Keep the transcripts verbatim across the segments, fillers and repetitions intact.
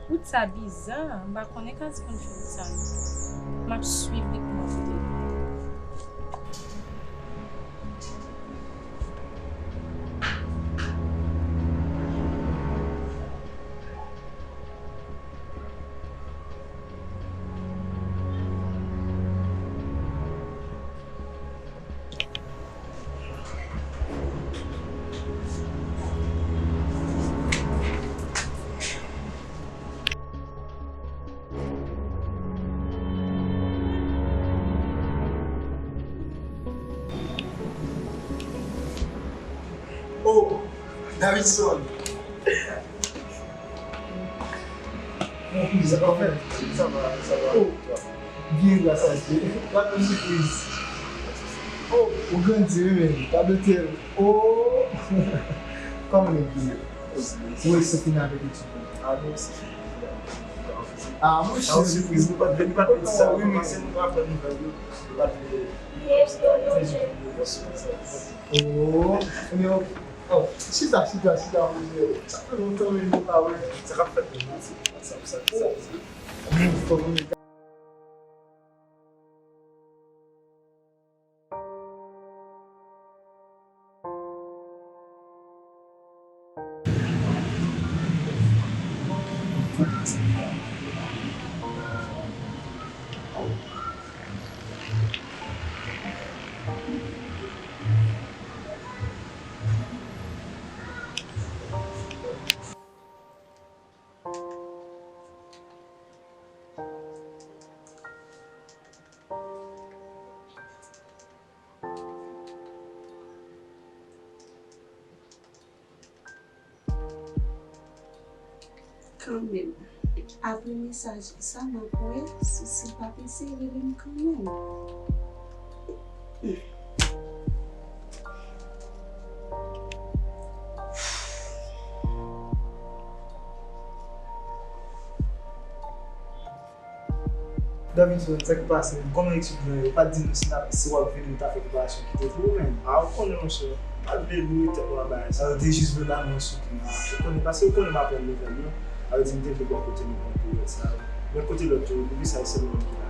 Wout sa biza, m pa konnen Kazi konn fè wout sa non. M ap swiv li pou m wè kote l pral. Oh, Davidson! Mon kouzin, anfen, sa va, sa va. Oh, byen, gras a Dye. Gad yon sipriz. Oh, ou grandi, wi, men. Gad otèl. Oh! Kòman nèg yo ye? Ou eksè fini avèk etid ou? Ah non, se fini. Ah, monchè. Sa yon sipriz, nou pa t, nou pa t vle di sa, wi, men se nou pa pran nouvèl yo. Nou pa t vle. Oh, men, oh, chita, chita, chita, monchè. Sa fè lontan, men nou pa wè. Sa k ap fèt menm, sa, sa, sa, sa. Kanmenm, apre mesaj sa m ap wè si, si l p ap eseye rele m kanmenm. Davidson, sa k pase menm? Kòman etid lan yo? Pa t di nou si n ap, si w ap vini, nou ta fè preparasyon kite pou ou menm. A, ou konnen, monchè, m pa t vle nouri tèt mwen nan bagay sa. Sa yo te jis vle ba nou yon sipriz. Ou konnen, paske ou konnen m ap pran nouvèl yo. Sa vle di m te vle bò kote nou pran peryòd sa yo. Men kote lòt yo, depi sa, se nou menm ki la.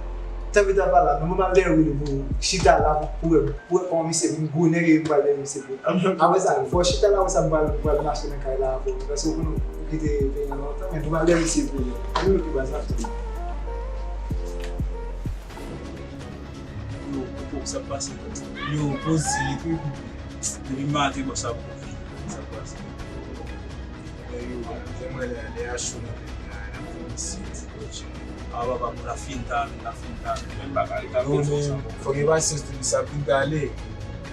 Tanpri, ta pa la. Non, mwen pa lè wi pou chita la pou, pou wè, pou wè kòman misye vin gwo nèg e m pral lè misye pou. Apre sa, fò chita la, apre sa, m pral, m pral mache nan kay la avè w. Paske ou konnen ou kite peyi an lontan, men m pral lè misye pou. Ann oke baz, n ap tann. Yo, koko, sa k pase? Yo, poze, depi maten, bò sa pou. Sa k pase? Yo, lè mwen lè, lè a cho nan peyi la, n ap vin isit. A, papa, moun la fin ta, la fin ta, menm pa ka rete fò sa. Fò gen pasyans tou, sa vin ta ale.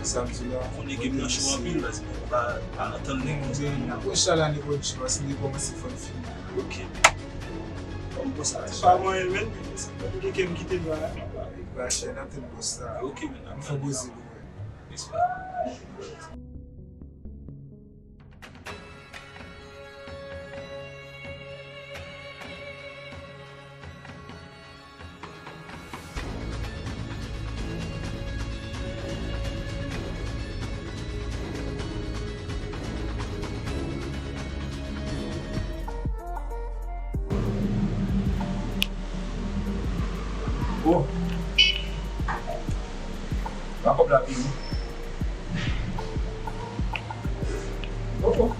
Sa m di la. Konnen ke m nan cho anpil, paske m pa, pa nan tann nèg konsa. N ap wè chala ane pwochen, paske m te kòmanse fò n fini. Ok. Kòm konsa, pa mwen menm, m gen ke m kite nou la. Epa chè, n ap tann bòs la. Ok, men n ap fè poze pou mwen. Respè. Oh. Ba kòb la pi wi. Oh, oh.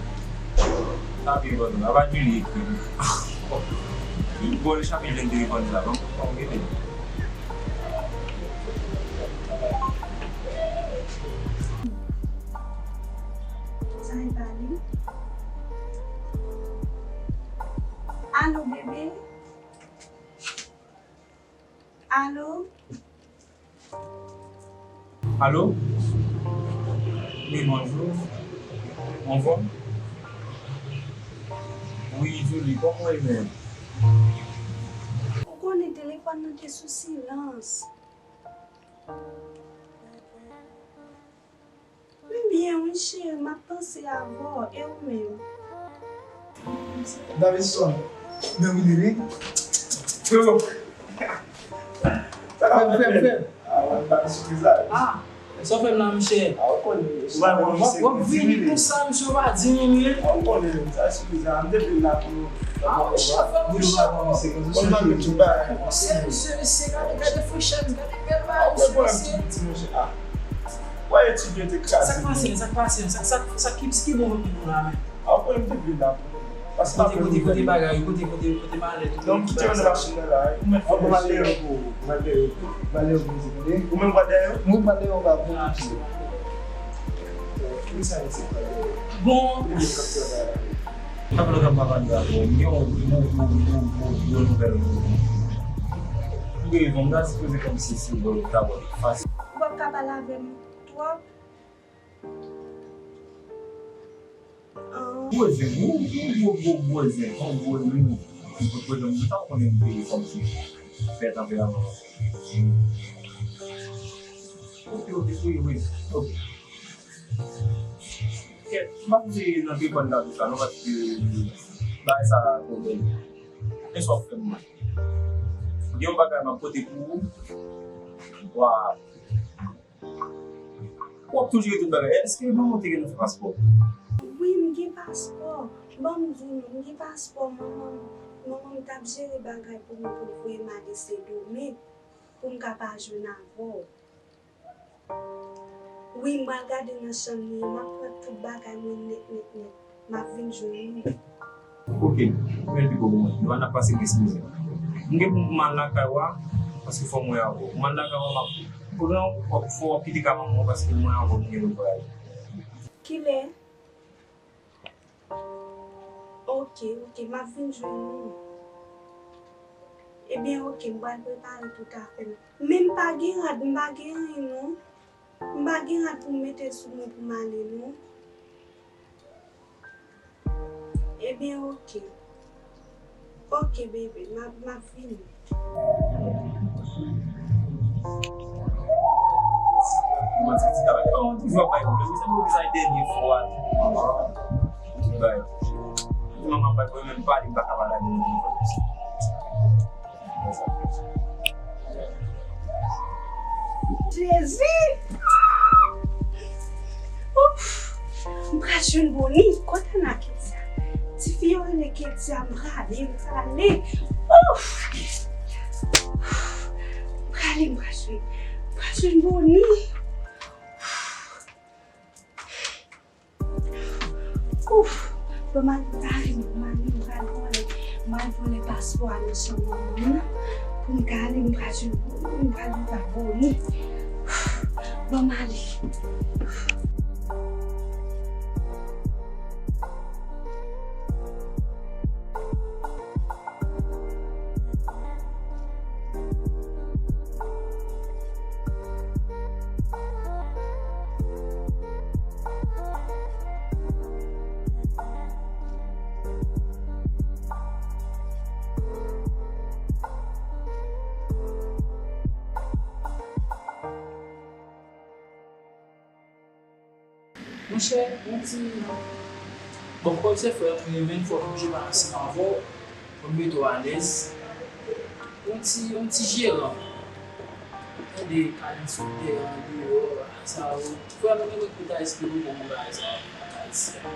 Sa pi bon, la pa di li ekri. Li vòlè chapi jwenn telefòn sa, ban m, ban m gete. Sa e pa li? Alo, bebe? Alo? Alo? Wi, bonjou. Anfòm? Wi, Julie, kòman w ye menm? Ou konnen telefòn nan te sou silans. M byen wi cheri, m ap panse avè w, e ou menm? Davidson, men wi li wi. Frè m, frè m, frè m. Ah, sa w fè m la, monchè? W ap vini konsa, misye pa di m li. Ah, ou konnen, sa sipriz la, m te vle la pou nou. Ah, mesye, frè, mesye. Mwen pa met tout bagay. Mesye, mesye, mesye, gade, gade Free Shands, gade bèl bagay, mesye, mesye. Wè etidye te kraze. Sa k pase, sa k pase, sa, sa, sa ki, ki bon pou nou la, men? Apre m te vle la. Kote, kote, kote bagay, kote, kote, kote malèt, kote bagay. Donk, kite yo nan machin nan la, wi. Ou mèt fè mesye. Mwen pral lere pou ou, mwen pral lere pou ou. Mwen pral lere pou ou, tande. Ou menm pral dèyè yo? Mwen pral lere, ou pral pou ou. Ki sa, mesye, pral lere? Bon. Li menm k ap travay la. Papa, nou ka pa pale avè w. M gen yon gwo, gwo, gwo, gwo, gwo nouvèl pou ou. M gen yon gaz poze kòmsi se bon, ta bon, fasil. Ou p ap ka pale avè m twòp? Gwo zen, gwo, gwo, gwo, gwo, gwo zen, yon gwo zen. Gwo zen, mwen ta konnen m te kòmsi fè tanperaman. Ok, ok, wi, wi, ok. Kèt, m ap di nan telefòn nan tou sa, non, paske bagay sa twò bèl. Men sa w ap fè m mal. Gen yon bagay m ap pote pou ou. Wa. W ap toujou tout bagay. Èske manman w te gentan fè paspò? Wi, m gen paspò. Ban m di nou, m gen paspò. Manman m, manman m t ap jere bagay pou mwen pou l voye m ale Sendomeng pou m ka pa jwenn avè w. Wi, m pral gade nan chanm li, m ap pran tout bagay mwen nèt, nèt, nèt. M ap vin jwenn ou. Ok, ou menm pi gwo pou mwen. Nou an ap pase grenn mizè. M gen pou m al lakay w a, paske fò m wè avè w. M al lakay w a, m ap pran w, w ap, fò w ap kite kay manman w, paske mwen avè w, nou gen pou n vwayaje. Kilè? Ok, ok, m ap vin jwenn ou. Ebyen, ok, m pral prepare tout afè m. Men m pa gen rad, m pa gen anyen, non. M pa gen rad pou m mete sou mwen pou m ale, non. Ebyen, ok. Ok, bebe, m ap, m ap vini. Mwen di ti travay. Yo, toujou ap bay pwoblèm. Se pou sa dènye fwa. Tout bay. Manman bay pwoblèm, menm pale, m pa ka pale ak moun. Jezi! Ouf! M pral jwenn Boni. Kote nan Ketia? Tifi yo rele Ketia, m prale, m prale. Ouf! M prale, m pral jwenn, m pral jwenn Boni. Ouf! Ban m al prepare m, ban m al, m pral vòlè, m pral vòlè paspò a nan chanm manman m nan. Pou m ka ale, m pral jwenn Boni, m pral viv ak Boni. Ouf! Ban m ale. Monchè, yon ti, bon, kòm se frè m, mwen menm fò m oblije pale ansanm avè w, pou m mete w alèz. Yon ti, yon ti jeran. Tande, Kalens sou tè an deyò, sa yo. Frè m, mwen menm pou ta esplike w kòman bagay sa yo, bagay sa.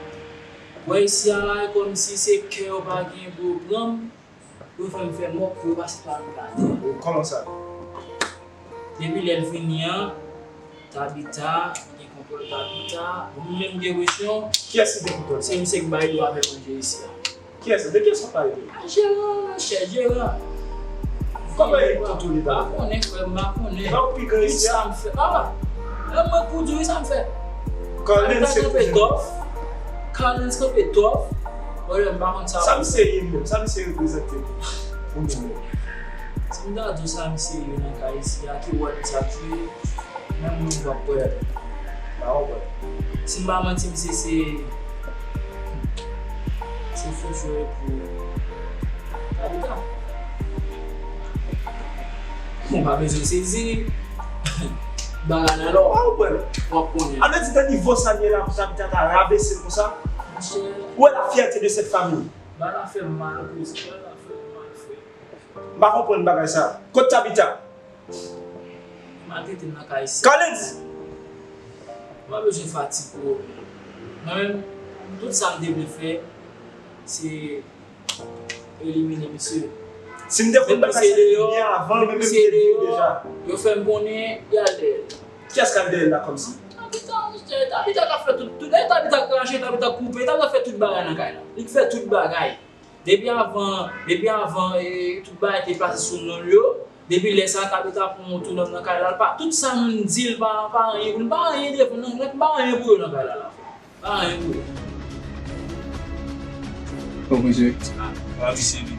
Wè, isi a la, e kòmsi se kè yo pa gen pou yo pran m. Yo fè m fè mòk pou yo pase pa m gade. Kòman sa? Depi lè l vini an, Tabita, gen kontwòl Tabita. Bon, mwen menm gen presyon. Kiyès ki gen kontwòl? Se misye k bay dlo avè manje isi a. Kiyès? De kiyès w ap pale? A, jeran, monchè, jeran. Kòman e kontwole Tabita? M pa konnen, frè m, m pa konnen. Sa w pi gran isi a? Sa m fè? Papa, lè mwen pou di w sa m fè. Kalens se kanpe tòf. Kalens kanpe tòf. Wè, m pa konn sa. Sa misye ye menm? Sa misye reprezante pou nou menm? Si m ta di w sa misye ye nan kay isi a, ki wòl misye ap jwe, menm mwen m p ap kwè. M pa konprann. Si m pa manti, misye se, se future pou Tabita. Ou pa bezwen sezi. Bagay la lò. W ap konnen. Sa vle di nan nivo sa l ye la, pou Tabita ta rabese l konsa? Monchè. Où est la fierté de cette famille? Bagay la fè m mal, koze. Bagay la fè m mal, frè. M pa konprann bagay sa. Kot Tabita? Maltrete m nan kay isi. Kalens! M pa bezwen fatig, bro. Mwen menm, tout sa m te vle fè, se Elimine misye. Si m te konn bagay sa depi byen avan, men menm m te di w deja. Yo fè m konnen y al dèyè l. Kiyès k al dèyè l la kòmsi? Tabita, monchè, Tabita k ap fè tout, tout, e Tabita k rache, Tabita k koupe, Tabita k fè tout bagay nan kay la. Li k fè tout bagay. Depi avan, depi avan, e, tout bagay te plase sou non l yo, depi lè sa, Tabita pran otonòm nan kay la, l pa, tout sa moun di l, pa, pa anyen pou l, pa anyen devan, non, nèg pa anyen pou yo nan kay la, la. Pa anyen pou yo. Bon, mesye. Ah, misye, li.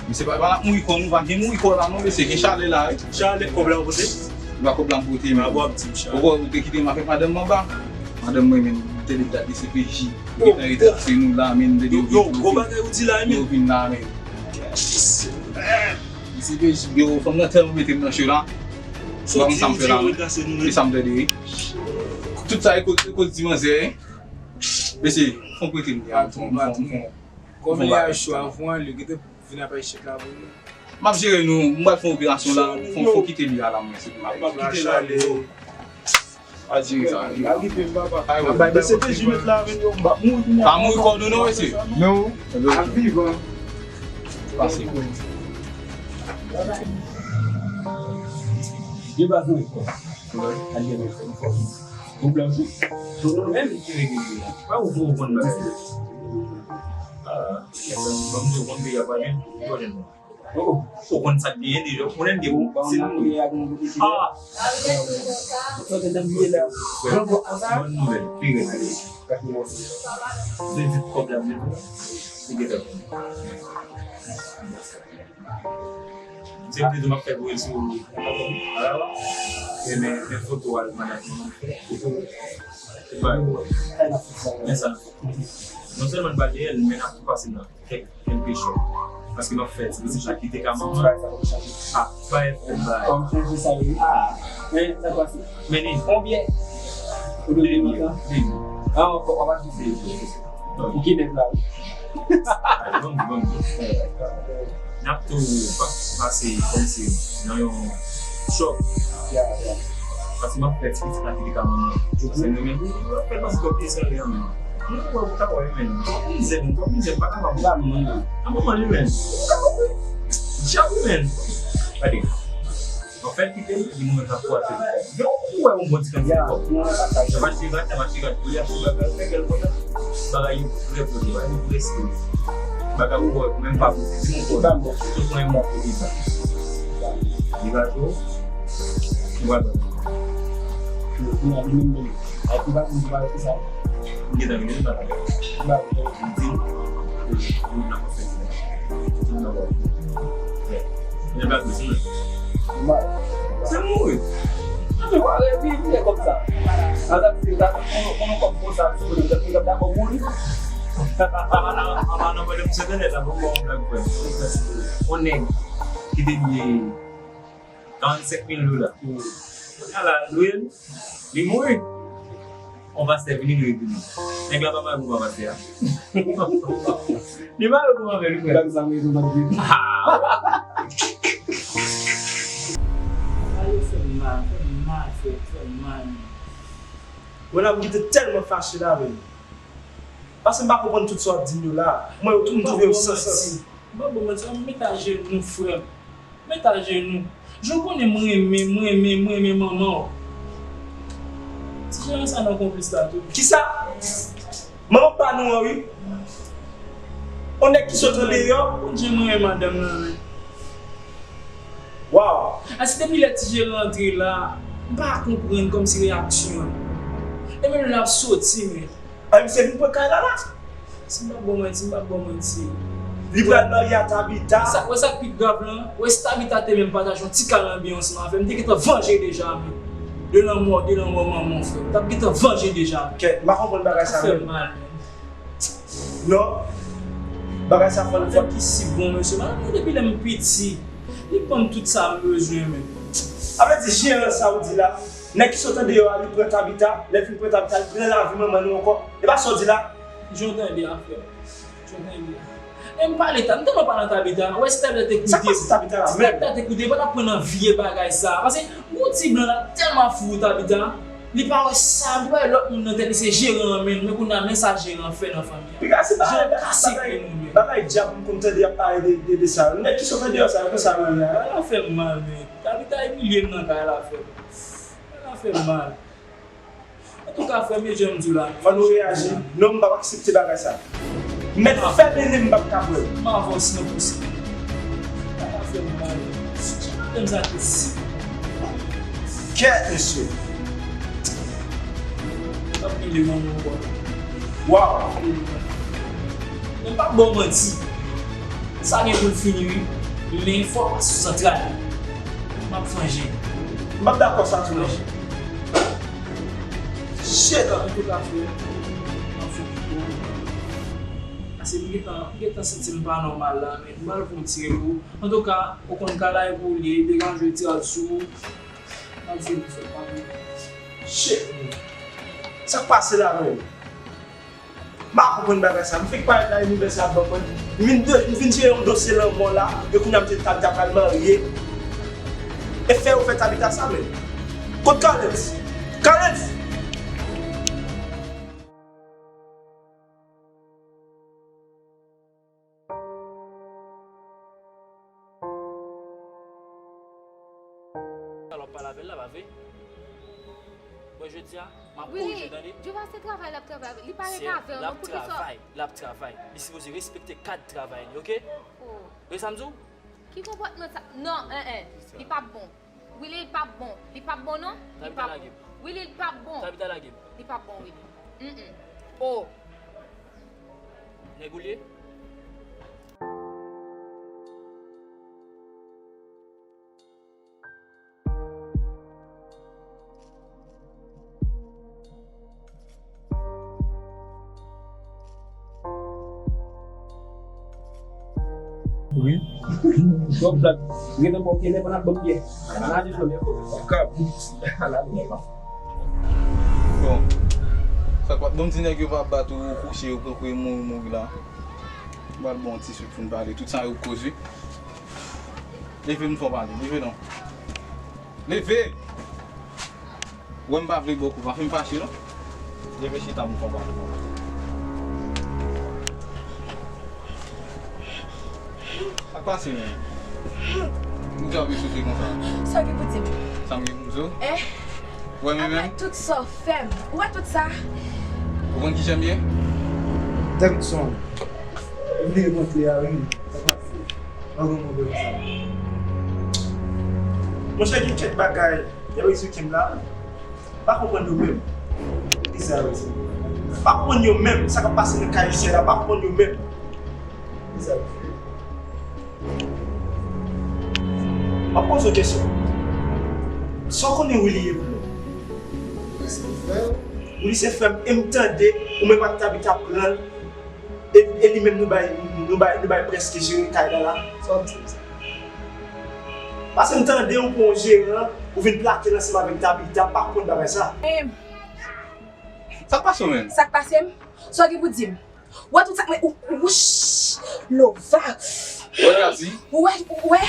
Mesye, pa, pa n ap mouri kò nou, pa gen mouri kò la, non, mesye, gen chalè la, wi. Chalè, kòb la w pote? Li pa kòb la m pote, men. Bravo, ap di m chalè. Ou te kite m avèk madanm m anba. Madanm mwen, men, te depi dat D C P J. Yo gentan retrase nou la, men, yo, yo, gwo bagay ou di la, men. Yo vin la, men. Yes. D C P J, yo, fanm nan tèlman mete m nan cho la. Ou pa konn sa m fè la, men. Se sa m tande, wi. Tout sa e koz, e koz di manzè, wi. Mesye, fò m prete m li a, fò m, fò m, fò m. Kòm li a cho avan, li gentan vin ap bay chèk la pou nou. M ap jere nou, m pral fè yon operasyon la, fò, fò kite li a la, mwen, se pou m ap kite l ale. Pa jere sa, jere. Al rive m, papa. Ay, wè. Bay D C P J met la avè n yo, m ap mouri kounye a. Pa mouri kò nou non, mesye. Non. Al vivan. Pase. Gen baz mwen fò. Al gen mwen fò. Pwoblèm tou. Pou nou menm ki regle la. Pa ou pou konn bagay yo. Ah, ban m di w konn peyi a pa jwenn, yo jwenn nou. Oh, ou konn sa k genyen deja, ou konnen gen bon, se nou. Ah. Sa te nan biye la. Gran kòb konsa. Bon nouvèl, pi rèd. Se vit kòb la vle. Se gentan. Se plezi m ap fè pou l sou. Ala la. E men, men foto al manaj mwen fè. Foto. Se pa yo. Men sa. Non sèlman n pa dèyè l, men n ap tou pase nan kèk, kèk pechè. Paske m ap fè ti pitit la kite ka manman. Ah, pa fè m bagay. Kòm chanje sa yo. Ah, men sa pase. Men ni. Konbyen? Demi, demi. Ah, w ap ajoute. Pou ki nèg la? Ay, bon, bon, bon. N ap tou pa-, pase kòmsi nan yon chòk. Ya, ya. Paske m ap fè ti pitit la ki te ka manman. Paske nou menm, nou ap fè l pase twòp pye sale an menm. Nou wè ou ta wè menm. Twòp mizè, menm, twòp mizè, m pa kapab. Ba manman li. A manman li menm. Djab wi menm. Gade. Anfèt, kite l, li mouri nan twa sèl. Yo, ou wè yon bon ti kantite kòb. Nan mache rat, nan mache rat, pou li achte bagay, fè kèl kontan. Bagay yo trè poze, bagay yo prèske. Bagay ou wè, menm pa poze, di mwen kòb. Tout mwen mò pou li sa. Li va tou, li va tou. Yo, pou mwen, li menm, li. Ay, ki va pou li, ki va pou sa. Li gentan, li gentan, li gentan. Li va pou li. Li di, li nan konsèy. Li nan konsèy. Li nan konsèy. Se mouri. Anfen, w a reviv, se kòm sa. Antan ke se ta, pou nou, pou nou kòm konsa, pou nou, pou nou dakò mouri. An, an, an, an, nan mwen, se tènèt la, bon, bon, blag, frè. Yon nèg ki te dwe karannsenk mil dola. Ala, lwe l, li mouri. On pastè vini, li vini. Nèg la pa mal pou pastè a. Li pa yo pou anvè li, frè. Gad sa mwen tou nan vi. Ah! Sa yo fè m mal, fè m mal, frè, fè m mal. Mwen la, mwen te tèlman fache la, men. Paske m pa konprann tout sa w ap di m yo la. Mwen, yo tou m twouve yo san sans. M pa bon manti, m met ajenou, frè m. Met ajenou. Jan w konnen m renmen, m renmen, m renmen manman w. Ti jeran sa nan konplis la tou. Kisa? Manman pa nou an wi. On nèg ki sot andeyò. Konn jan m renmen madanm nan men. Waw. A se depi lè ti jeran antre la, m pa konprann kòmsi reyaksyon an. E menm lè l ap soti men. Ay misye vin pran kay la la. Si m pa bon manti, m pa bon manti. Li pral marye a Tabita. Sa, wè sa k pi grav lan, wè si Tabita te menm pataje yon ti kal anbiyan ansanm avè m, m te gentan vanje deja men. De lanmò, de lanmò manman w frè. M t ap gentan vanje deja men. Kèt, m pa konprann bagay sa menm. Fè mal men. Non. Bagay sa fò l fò. Ki si bon mesye, madanm mwen depi lè m piti, li ban m tout sa m bezwen men. A vle di jeran sa ou di la, nèg ki sot andeyò a, li pran Tabita, lè l fin pran Tabita, li pran lavi manman nou ankò. E pa sa w di la? Jan w tande a frè. Jan w tande a. E m pale ta, m tèlman pale an Tabita, wè si Tabita te koute. Sa k pase Tabita la menm? Si Tabita te koute, li pa t ap pran nan vye bagay sa. Paske gon ti blan la tèlman fou Tabita. Li pa wè sa, li pa wè lòt moun nan tèt li se jeran an menm, men kounye a men sa jeran an fè nan fanmi an. Piga se bagay, bagay, bagay dyab m konn tande y ap pale de, de, de sa. Nèg ki sot andeyò sa yo, konsa yo ye a. Bagay la fè m mal, men. Tabita imilye m nan kay la, frè m. Bagay la fè m mal. Antouka, frè m, e jan m di w la. Fò nou reyaji. Non, m p ap aksepte bagay sa. Mèt fèmen nen m p ap ka pran. M avè w si nan posib. Bagay la fè m mal. Jan madanm sa te si. Kèt, mesye. M ap mele manman w ankò. Waw. Men m p ap ba w manti. Sa gen pou l fini, wi. Men fò w pase sou zantray. M ap vanje. M p ap dakò sa tou non. Shit! Antouka, frè, m ap fè pito. Paske m gentan, m gentan santi m pa nòmal la, men m pral pran yon ti repo. Antouka, ou konn kay la e pou w li ye, deganje w ti rad sou ou. M ap vini, frè, m ap vini. Shit, man. Sa k pase la, menm? M pa konprann bagay sa. M fenk parèt la, e nouvèl sa ap ban mwen. M vin de, m vin jere yon dosye lanmò la, e kounye a m te, Tabita pral marye. E fè yo fè Tabita sa, menm. Kot Carlens? Carlens! Sa w ap pale avè l la, pa vre? Bon, jodi a, m ap korije, tande? Jova, se travay l ap travay avè l. Li pa ret avè w non, poukisa? L ap travay, l ap travay. Li sipoze respekte kad travay li, oke? Oh. Tande sa m di w? Ki konpòtman sa? Non, en, en. Li p ap bon. Willy, li p ap bon. Li p ap bon, non? Li p ap bon. Willy, li p ap bon. Tabita lage m. Li p ap bon, Willy. Mm, mm. Oh. Nèg ou l ye? Wi. Twòp blag. Ret ankò, kenbe pandan l ap ban m pyè. Ann ale jwe, men. Kab. Ann ale, men. Bon. Sa k pa, bon, m di nèg yo pa bat ou, ou kouche, ou pran kou, ou mouri, mouri la. M pral ba w yon ti souf pou n pale. Tout sa yo koze. Leve, m fè w pale. Leve non. Leve! Ou wè m pa vle ba w kou, pa fè m fache non. Leve chita pou konba. Sa k pase menm? Poukisa w ap soufri konsa? Sa w gen pou di m? Sa m gen pou m di w? Eh? Ou wè menm menm? Apre tout sa w fè m, ou wè tout sa? Ou konn kijan m ye? Davidson, ou vle rantre a wi. Sa k pase? Mwen gen yon pwoblèm sa. Monchè, gen kèk bagay y ap eksplike m la. M pa konprann yo menm. Kisa yo di? M pa konprann yo menm. Sa k ap pase nan kay Jisè la, m pa konprann yo menm. Kisa yo di? M ap poze w kesyon. Sa w konnen Willy ye pou mwen? Willy se frè m. Willy se frè m. E m tande ou menm ak Tabita pran l. E, e li menm nou bay, nou bay, nou bay prèske jere kay la la. Sa w ap di m sa? Paske m tande ou pran yon jeran, ou vin plake l ansanm avèk Tabita, m pa konprann bagay sa. Em. Sa k pase w menm? Sa k pase m? Sa w gen pou di m? Ou wè tout sa k mwen, ou, ou, wouch, Lova. Ou wè Kazi? Ou wè, ou wè,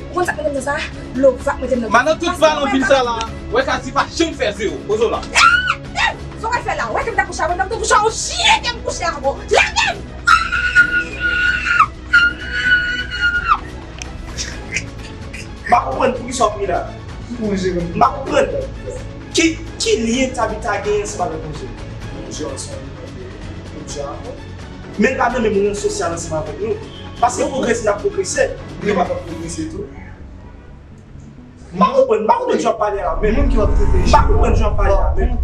ou konn sa k mete m nan sa? Lova k mete m nan. Madan tout valè anpil sa la. Ou wè Kazi pa janm fè zewo. Poze w la. Sa w pral fè la? Ou wè ke m ta kouche avè w, m ta kouche avè w, chyen ke m kouche avè w. Lage m! M pa konprann poukisa w ap ri la. M pa konprann. Ki, ki lyen Tabita genyen ansanm avèk Angel? Angel se yon moun de, yon djab. Men l pa nan menm ran sosyal ansanm avèk nou. Paske pwogrese n ap pwogrese. Li pa pwogrese tou. M pa konprann, m pa konprann jan w ap pale a la menm. Moun ki w ap trete jere. M pa konprann jan w ap pale a menm.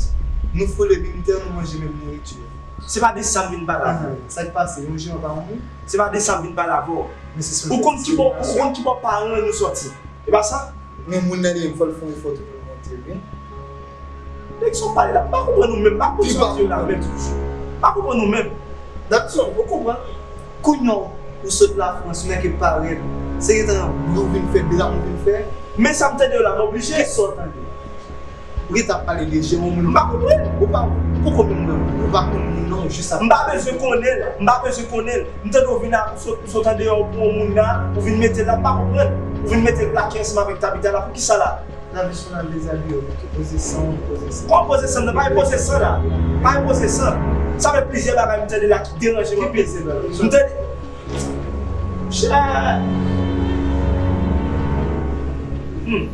Nou foule menm tè, nou manje menm nouriti. Se pa de sa m vin pale avè w. Sa k pase? Yon jere pa yon moun? Se pa de sa m vin pale avè w. Ou konn ki bò, ou konn ki bò paran nou sòti. E pa sa? Men moun nan li menm, fò l fè yon efò tou pou l rantre, wi. Nèg sa w pale la, m pa konprann ou menm, m pa konprann sa w di yo la menm. M pa konprann ou menm. Davidson, ou konprann? Kounye a ou sot Lafrans, ou nèg ki parèt. Se gentan bri ou vin fè, dram ou vin fè. Men sa m tande yo la, m oblije. Kisa w tande? Ou gentan ap pale de Jerome, ou pa konprann. Ou pa, poko menm wè moun, ou pa konn moun nan, ou jis ap. M pa bezwen konnen l, m pa bezwen konnen l. M tande w vin a, ou sot, ou sot andeyò, ou pran yon moun la, ou vin mete l la, m pa konprann. Ou vin mete l plake ansanm avèk Tabita la, poukisa la? N ap jis konn al dezabiye w, poze san, poze san. Kòman poze san nan? Pa gen poze san la. Pa gen poze san. Sa fè plizyè bagay m tande la ki deranje m anpil. M tande. Chè! Hmm.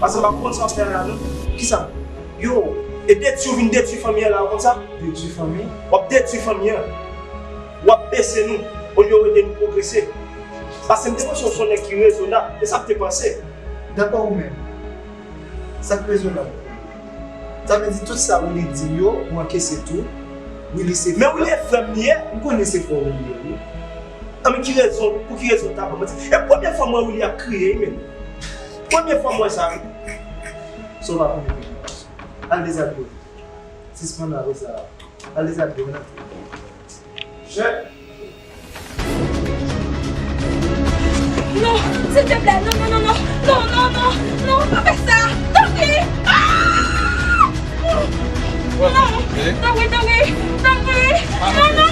Paske m pa konn sa w ap fè la non. Kisa? Yo, e detwi w vin detwi fanmi an la, w konn sa? Detwi fanmi? W ap detwi fanmi an. W ap bese nou, olye w ede nou pwogrese. Paske m te panse w se yon nèg ki rezonab, e sa m te panse. Daprè ou menm, sa k rezonab? Sa vle di tout sa Willy di yo, ou ankese tou. Willy se frè. Men Willy e frè m li ye. M konnen se frè w li ye, wi. Anben ki rezon, pou ki rezon w ta ban m manti? E premye fwa m wè Willy ap kriye, wi, menm. Premye fwa m wè sa, wi. Sa w pa konnen, al dezabiye w. Sispann avè sa. Al dezabiye w, nan. Chè! Non, silteplè, non, non, non, non, non, non, non, non, pa fè sa, tanpri. Ah! Non, tanpri, tanpri, tanpri, non, non,